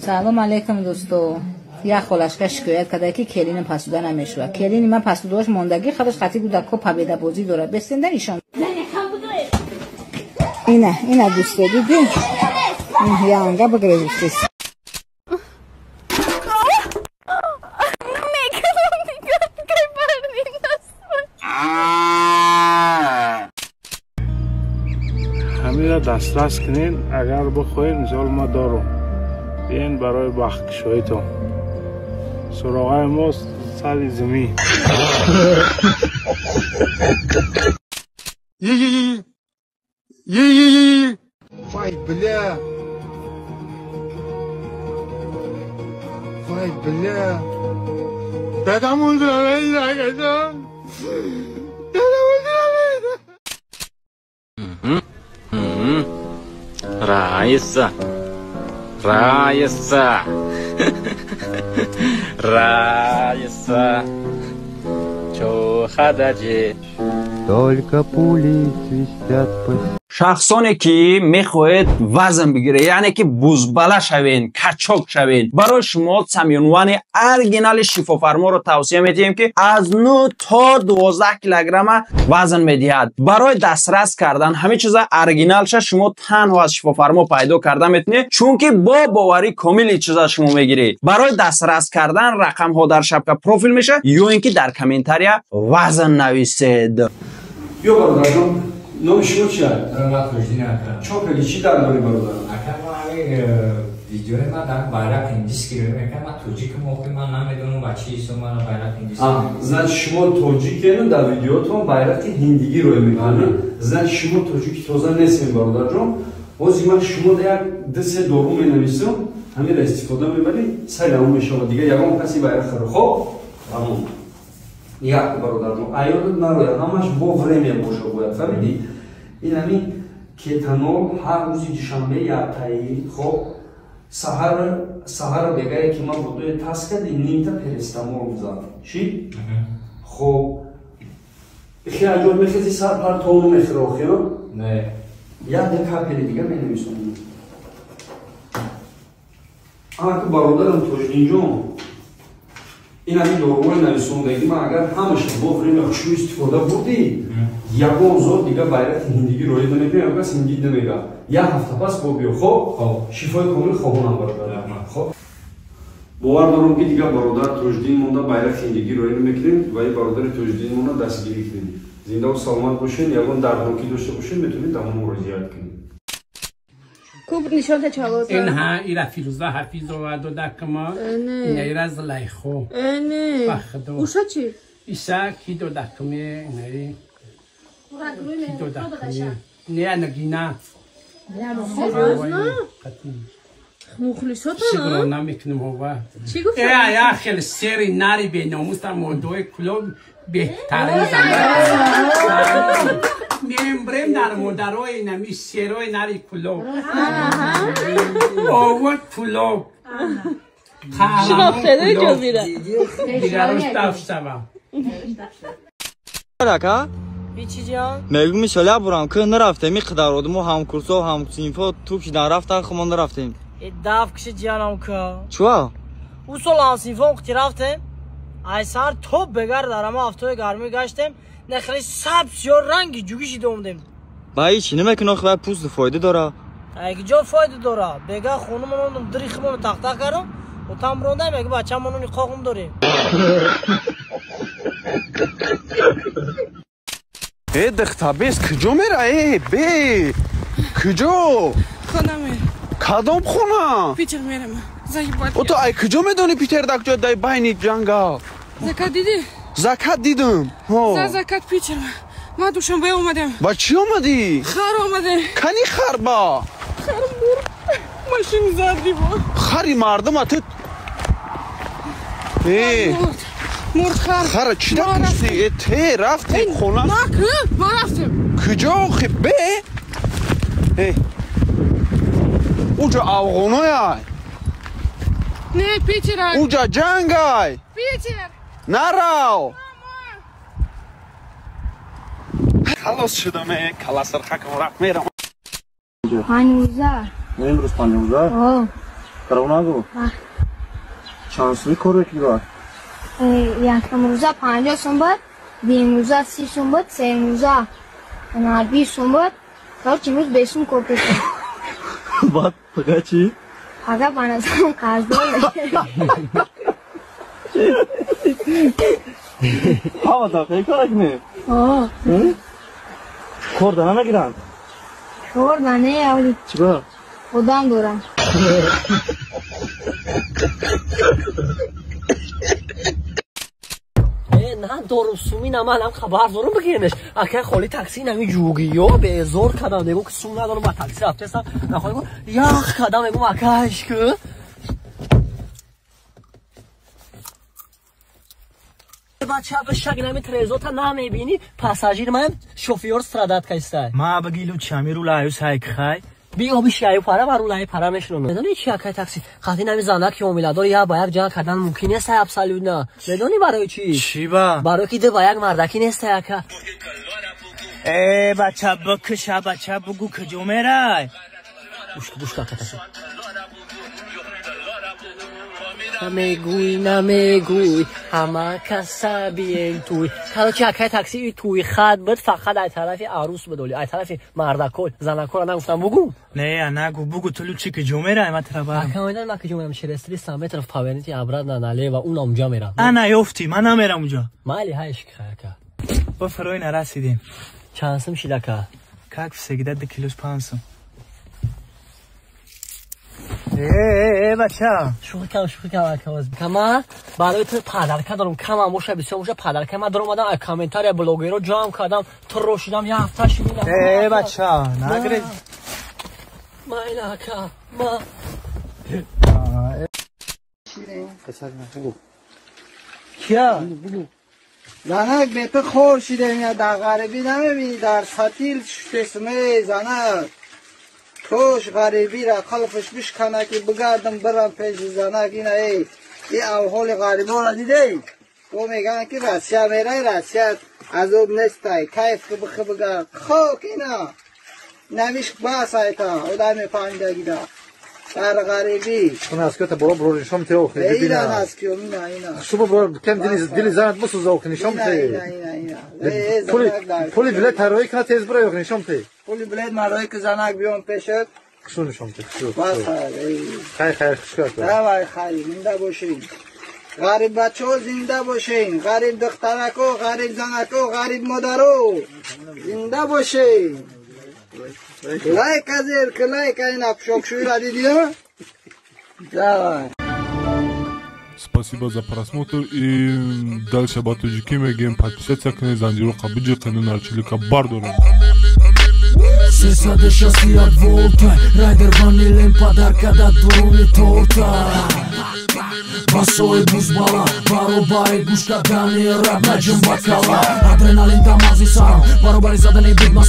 Салом алейкум дӯсто. Як холашка шикоят карда ки келинам пасуда намешавад. Келини ман пасудааш мондагӣ худаш хати гудако победабозӣ дорад. Бестенда нишон. Ина, ина дӯсто дидӣ? Янга бигрезистис. Ҳамира дастрас кунед, агар бихоҳед, мисол ма дорум. Ин барои бахткушоитон. Суроғаи мо сари замин. Е-е-е! Вай, бля! Вай, бля! Дадам o'ldiradi, Dadam o'ldiradi! Раиса! Раиса! Раиса! Чохадаҷи! Только пули свистят по... Шахсоне ки мехоҳед вазн бигиред, яъне ки бузбала шавен, качок шавен, барои шумо самюнвани оригинали шифофарморо тавсия медиҳем, ки аз 9 то 12 килограмма вазн медиҳад. Барои дастрас кардан ҳамин чиза оригиналша шумо танҳо аз шифофармо пайдо карда метавонед, чунки бо боварӣ комили чиза шумо мегиред. Барои дастрас кардан рақамҳо дар шапка профил мешавад ё ин ки дар комментария вазн нависед. Ё бародарҷон, номи шумо чи аст? Ман Тоҷиддин ака. Чо кардӣ? Чӣ дард дорӣ бародар? Ака, ман ҳамин видеои ман дар байрақ ҳиндис гирифта мекардам. Ман тоҷикам, охи ман намедонам ба чӣ ҳисоб мана байрақ ҳиндис. Значит, шумо тоҷикену дар видеотон байрақи ҳиндигӣ рӯй мекунед. Значит, шумо тоҷики тоза нестем бародарҷон. Ҳозир ман шумо як ду се дору менависам, ҳаминро истифода мебарӣ, сари ҳамон мешавад. Дигар ягон каси байрақ харо. Хоб? Тамом. Як бародарҷон, аёдат нарояд, ҳамаш бо время боша бояд, фаҳмидӣ? Ин ҳамин кетанол ҳар рӯзи душанбе яктаи, хоб, саҳар бегае ки ман бодои тас кардӣ, нимта перестамол бизан. Чӣ? Хоб, хе аҷоб мехези, сар пар тону мехӯри охиё? Не. Як ду капели дига менависам. Анаку бародарам Тоҷиддинҷон, ин ҳамин доруҳои нависондагӣ ман агар ҳамаша бо время хушрӯ истифода бурдӣ, ягон зод дигар байрақи ҳиндигӣ роӣ намекунӣ, ягон кас ҳиндӣ намега. Як ҳафта пас бо биё, хоб? Шифои комил хоҳонам бародар. Хоб? Бовар дорам ки дигар бародар Тоҷиддин монда байрақи ҳиндигӣ роӣ намекунем ва ин бародари Тоҷиддин монда дастгирӣ кунем. Зиндаву саломат бошед, ягон дарднокӣ дошта бошед, метавонед дар мо муроҷиат кунед. Куб нишонта чалота. Ин ҳа ира Фирӯза Ҳафизова дода кама. Ина ира Зулайхо. Эне. Уша чи? Иса ки дода каме, инаи. Ки дода каме. Не Нагина. Серьезно? Мухлисота? Шукрона мекунем ҳова. Чӣ гуфт? Э, я хел сери нари беномуста модои клуб беҳтарин зан. Мембрем дар модарои нами серои нари кулоб. Овод кулоб. Шинохтаи ҷазира. Дигарош даф шавам. Ака? Чӣ ҷон? Мегӯм мисоля бурам, ки нарафтем, и қадар одамо ҳамкурсо, ҳамсинфо туп шидан рафтан, хумо нарафтем. Э даф киши ҷанам ка. Чуа? У сол ҳамсинфон қити рафтем. Ай сар топ бегар дарама ҳафтои гармӣ гаштем. Нахли сабз ё ранги ҷугӣ шида омдем. Ба ҳеч намекунӣ, охи вай пӯст фоида дора. Ай ки ҷо фоида дора? Бега хонумон ондум, дири химоно тахта кардам, отам рондам, мега бачамоно ниқоқум дорем. Э, духта, бес куҷо мера? Э, бе! Куҷо? Хона мерам. Кадом хона? Питер мерам. Заебать. О, ту ай куҷо медонӣ Питер дар куҷо дай байни ҷангал? Закат дидӣ? Закат дидам. За закат Питер. Ман Душанбе омадам. Ба чӣ омадӣ? Хар омадем. Кани хар ба? Хар мурд. Машин зад его. Хари мардума ту. Э. Мурд хар. Хара чӣ да куштӣ? Э, те рафтем хона. Ма ма рафтем. Куҷо охи? Бе? Э. Уҷа афғонояй. Не, Питер. Уҷа ҷангай. Питер. Нарав. Халос шудам, э, каласархакам рафт мерам. Панҷ рӯза. Имрӯз 5 рӯза? О. Дурӯғ нагӯ. Чанд сумӣ кор мекунӣ баъд? Якумрӯза 50 сум буд, дуюмрӯза 30 сум буд, сеюмрӯза 20 сум буд. Короче, имрӯз 20 сум кор кардам. Баъд пага чӣ? Пага ба назарам қарздор мешавам. Ҳама дафъа кор кунӣ? Кор да намегиранд? Кор да не, авли. Чӣ? Одам дорам. Надорум сумина, манам хабар дорум бигирмеш. Акай холи такси нами ҷугиё безор кардам. Мегӯм ки сум надорум, ба такси рафтесам. Нахоҳ гум ях кардам, мегӯм акайш ку. Бача бишак нами трезота намебини, пассажир ман шофёр страдат кайстай. Ма багилу чамиру лаю сайк хай. Биё бишаю пара ва рулаи пара мешунам. Медони чи акай такси? Қати нами занак ки ҳомиладор я ба як ҷанг кардан мумкин нест абсолютно. Медони барои чи? Чи ба? Барои ки ду ба як мардаки нест ака. Э бача бикша, бача бугу куҷо мерай? Гӯш ака такси. Намегӯй, намегӯй, ҳама каса биен туй. Короче, акай такси туй хат буд, фақат ай тарафи арӯс буд, оли ай тарафи мардакол, занакола нагуфтам бугу. Не, нагу, бугу ту лучи куҷо мерай, ма тара барам. Ака медонӣ ман куҷо мерам? Через 300 метров поверните обратно налево, он онҷа мерам. Ана ёфтӣ, ман намерам онҷо. Майли, ҳайш хай ака. Ба фарои нарасидем. Чанд сум шид ака? Как всегда, 2 килос 5 сум. Э, бача. Шӯхӣ кам ака. Кама барои ту падарка дорам, камам боша, бисёр боша падарка. Ман даромадам, ай комментария блогеро ҷамъ кардам, туро шидам, як ҳафта шидам. Э, бача, нагрез. Майла ака, ма. Кия? Занак бе ту хор шидем, я дар ғарибӣ намебинӣ, дар сатил шуштесме занак. Кош ғарибиро қалфаш бишкана ки бигардам бирам пеши занак. Ина эй, и авҳоли ғариборо дидей? О мегӯянд ки Россия мерай, Россия азоб нестай, кайф ки бихи бигард. Хок ина навиш бас айта одами фаҳмидагида дар ғарибӣ. Наскиёта боро бро нишон те охи ина наскиём ина ина. Шумо бро кем дили занат бисӯза охи нишон те. Ина ина ина. Пули билет тарроҳӣ кана тез бира охи нишон те. Пули билет марои ки занак биём пешат. Хушу нишон те, хушу. Бас хайр, хайр, хуш кард. Давай хайр, зинда бошин. Ғариб бачаҳо зинда бошин. Ғариб духтарако, ғариб занако, ғариб модаро. Зинда бошин. Лайк азер, лайк ина пӯшокшӯиро дидӣ? Давай. Спасибо за просмотр и дальше ба тоҷикӣ мегӯем подписаться кунед, занҷиро қабуҷи нарчилика бардорем. 361 волта, райдер ванилем подарка да дуруни торта. Басои бузбала, баробари гӯш кардани раб наҷум ба кала. Адреналин дар мағзи сарам, баробари задани бигмас.